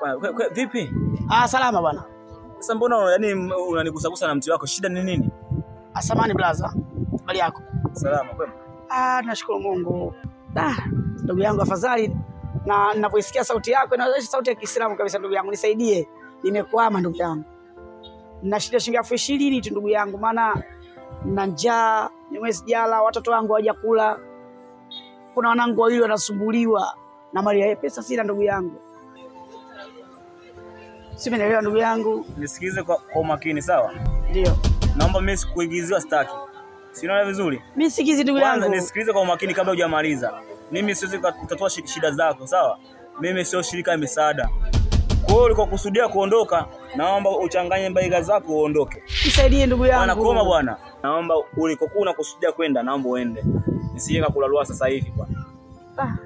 Kwa vipi? Ah, salama bwana. Sasa mbona yani unanigusagusa na mti wako? Shida ni nini? Asamani blaza. Habari yako? Salama kwema. Ah, nashukuru Mungu. Ah, ndugu yangu afadhali na ninapoisikia sauti yako inaonyesha sauti ya Kiislamu kabisa ndugu yangu. Nisaidie. Nimekwama ndugu yangu. Nina shida shilingi 20,000 tu ndugu yangu, maana nina njaa, nimesijala, watoto wangu hawajakula. Kuna wanangu wawili wanasumbuliwa na mali ya pesa sina ndugu yangu. Simeelewa ndugu yangu. Nisikilize kwa umakini sawa? Ndio. Naomba mimi sikuingiziwa sitaki. Si unaona vizuri? Mimi sikizi ndugu yangu. Kwanza nisikilize kwa umakini kabla hujamaliza. Mimi siwezi kutatua shida zako, sawa? Mimi sio shirika la misaada. Kwa hiyo ulikokusudia kuondoka, naomba uchanganye mbaiga zako uondoke. Nisaidie ndugu yangu. Bwana koma bwana. Naomba ulikokuwa unakusudia kwenda, naomba uende. Nisije kukulalua sasa hivi bwana. Ah.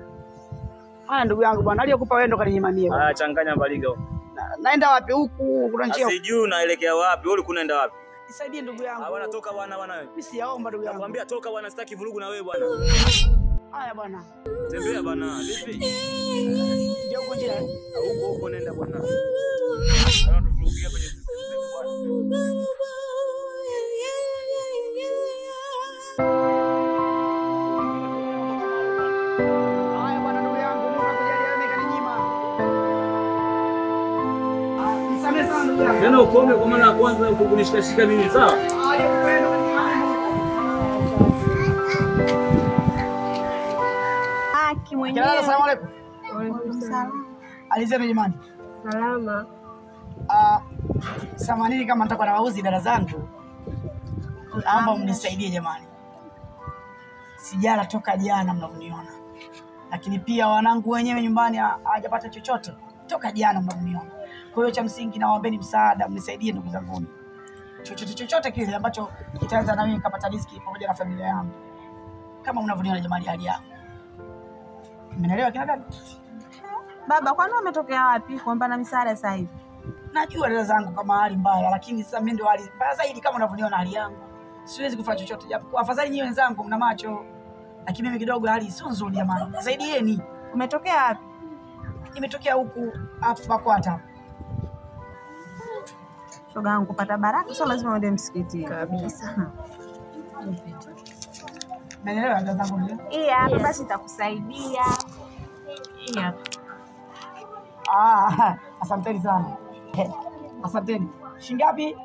Haya ndugu yangu bwana, aliyokupa wewe ndo kaninyimamie bwana. Ah, changanya mbaliga huko. Naenda wapi huku? Kuna njia. Sijui unaelekea wapi? Wewe ulikuwa unaenda wapi? Nisaidie ndugu yangu. Ah bwana, toka bwana bwana wewe. Mimi siyaomba ndugu yangu. Nakwambia toka bwana, sitaki vurugu na wewe bwana. Haya bwana. Tembea bwana, vipi? Ndio huko njia. Huko huko nenda bwana. Bwana tuvurugie kwenye bwana. Haya bwana ndugu yangu, Mungu akujalie wewe kaninyima. Ah, nisamehe sana ndugu yangu. Tena ukome kwa maana ya kwanza ukunishikashika mimi sawa? Haya kwenda kaninyima. Haki mwenyewe. Asalamu alaykum. Wa alaykum salaam. Alizeni jamani. Salama. Ah, samanini kama nitakuwa nawauzi dada zangu. Naomba mnisaidie jamani. Sijala toka jana mnavyoniona. Lakini pia wanangu wenyewe nyumbani hawajapata chochote toka jana mnavyoniona. Kwa hiyo cha msingi nawaombeni msaada, mnisaidie ndugu zangu. Chochote chochote kile ambacho kitaweza na mimi nikapata riziki pamoja na familia yangu. Kama mnavyoniona jamani hali yangu. Mmenielewa kina dada? Baba, kwani umetokea wapi kuomba na msaada sasa hivi? Najua dada zangu kama hali mbaya, lakini sasa mimi ndio hali mbaya zaidi kama unavyoniona hali yangu. Siwezi kufanya chochote japo afadhali nyinyi wenzangu mna macho. Lakini mimi kidogo hali sio nzuri jamani. Saidieni. Umetokea wapi? Nimetokea huku hapo Bakwata. Shoga yangu kupata baraka sio lazima uende msikitini. Kabisa. Mmenielewa dada zangu ndio? Hii hapa basi nitakusaidia. Hii hapa. Ah, asanteni sana. Asanteni. Shilingi ngapi?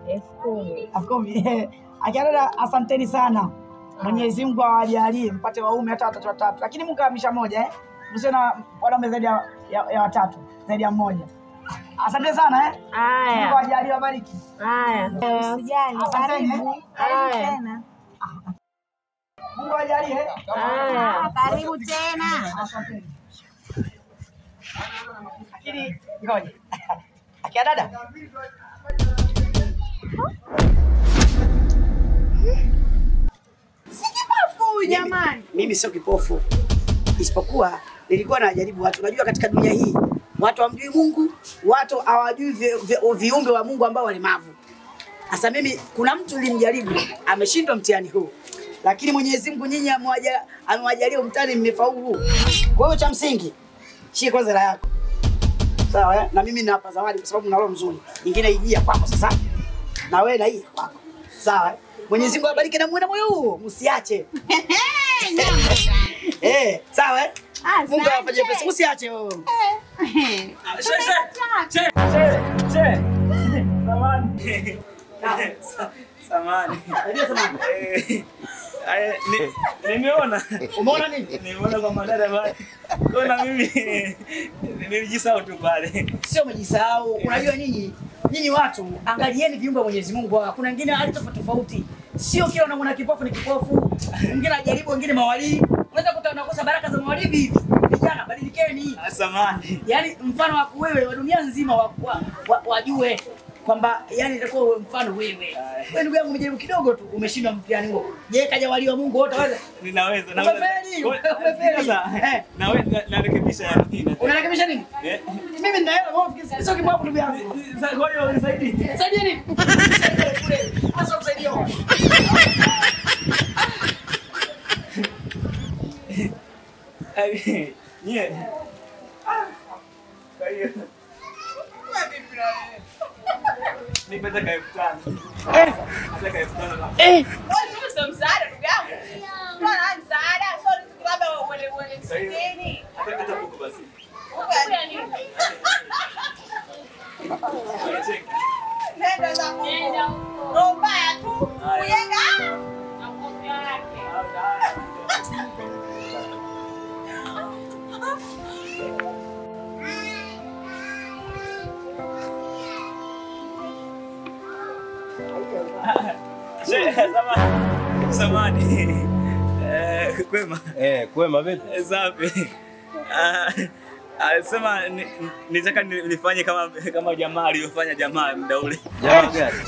10,000. 10,000. Akiana asanteni sana. Mwenyezi Mungu awajalie mpate waume hata watatu watatu. Lakini Mungu ahamisha moja eh. Msiwe na wanaume zaidi ya watatu, zaidi ya mmoja. Asante sana eh. Haya. Mungu awajalie wabariki. Haya. Usijali. Karibu. Karibu tena. Mungu awajalie. Haya. Karibu tena. Asanteni. Lakini ngoja. Akia dada. Si kipofu jamani. Mimi sio kipofu. Isipokuwa nilikuwa najaribu watu. Unajua katika dunia hii watu hawamjui Mungu, watu hawajui viumbe wa Mungu ambao walemavu. Sasa mimi kuna mtu nilimjaribu, ameshindwa mtihani huu. Lakini Mwenyezi Mungu nyinyi amewajalia mtihani mmefaulu. Kwa hiyo cha msingi shika kwanza hela yako. Sawa eh? Na mimi ninawapa zawadi kwa sababu nina roho nzuri. Nyingine ijia kwako sasa. Na wewe na hii kwako. Sawa eh? Mwenyezi Mungu awabariki na muwe na moyo huo, msiache. Eh, sawa eh? Mungu awafanyie pesa, msiache wewe. Che. Che. Samani. Samani. Ndio samani. Nimeona. Umeona nini? Nimeona kwa madada pale. Kwa mimi nilijisahau tu pale. Sio umejisahau. Unajua nyinyi watu angalieni viumbe wa Mwenyezi Mungu. Kuna wengine hali tofauti tofauti. Sio kila unamwona kipofu ni kipofu. Mwingine ajaribu, wengine mawalii. Unaweza kuta unakosa baraka za mawalii hivi. Vijana badilikeni. Samani. Yaani mfano wako wewe wa dunia nzima wajue kwamba yani itakuwa wewe mfano wewe. Wewe ndugu yangu umejaribu kidogo tu umeshindwa mtihani huo. Je, kajawaliwa Mungu wote waweza? Ninaweza. Naweza. Umefeli. Na wewe narekebisha yani. Unarekebisha nini? Mimi nina hela, wewe ufikiri sio kipofu ndugu yangu. Kwa hiyo unisaidie. Nisaidie nini? Nisaidie kule. Sasa kusaidia wewe. Nye. Kwa hiyo hiyo. Vipi na wewe? Nipe hata 5,000. Hata 5,000. Wewe sio msaada ndugu yangu. Bwana msaada, sio labda uende msikitini. Hata buku basi. Nenda zako. Roho mbaya tu. Kujenga. Na kofia yake. Samahani. Kwema. Kwema vipi? Safi. Sema nitaka nifanye kama jamaa aliyofanya jamaa muda ule. Jamaa gani?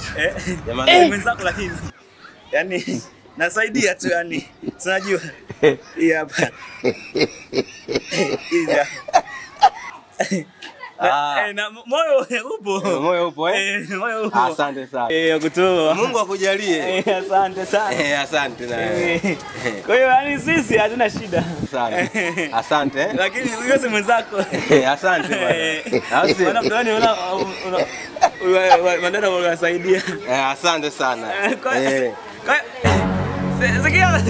Jamaa gani? Mwenzako lakini. Yaani nasaidia tu yani. Unajua. Hii hapa. Hii hapa. Na moyo upo. Moyo upo eh? Moyo upo. Asante sana. Kutoa. Mungu akujalie. Asante sana. Asante na. Kwa hiyo yani sisi hatuna shida. Sana. Asante. Lakini wewe si mwenzako. Asante bwana. Bwana mtaani una mandana wanasaidia. Asante sana. Sikia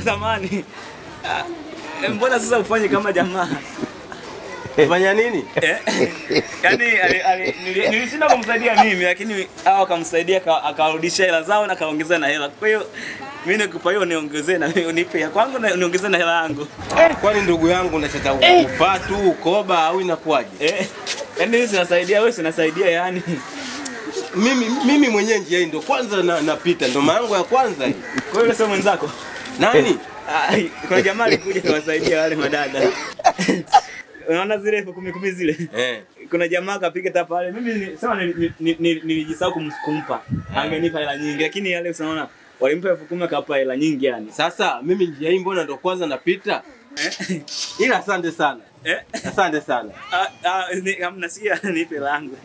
zamani. Mbona sasa ufanye kama jamaa? Fanya nini? Yaani nilishinda kumsaidia mimi lakini hao akamsaidia akarudisha hela zao na akaongeza na hela. Kwa hiyo mimi nikupa hiyo niongezee na unipe ya kwangu na niongezee na hela yangu. Kwani ndugu yangu unachotaka kukupa tu ukoba au inakuwaje? Yaani mimi sinasaidia wewe sinasaidia yani. Mimi mwenyewe njia hii ndo kwanza napita ndo maana yangu ya kwanza hii. Kwa hiyo sio mwenzako? Nani? Kuna jamaa alikuja kuwasaidia wale madada. Unaona zile 10,000 zile? Kuna jamaa kapiga tapa pale. Mimi sema nilijisahau kumpa. Angenipa hela nyingi lakini yale unaona walimpa 10,000 akapa hela nyingi yani. Sasa mimi njia hii mbona ndo kwanza napita? Ila asante sana. Asante sana. Nasikia nipe hela yangu.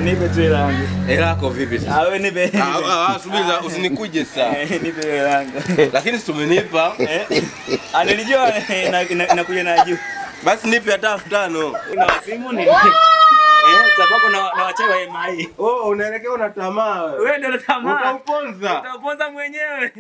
Nipe tu hela yangu. Hela yako vipi sasa? Wewe nipe. Subiri usinikuje sasa. Nipe hela yangu. Lakini si umenipa. Nilijua nakuja na juu. Basi nipe hata 5,000. Una simu ni? Tabako na wachawi wa MI. Oh, unaelekea una tamaa wewe. Wewe ndio una tamaa. Utauponza. Utauponza mwenyewe.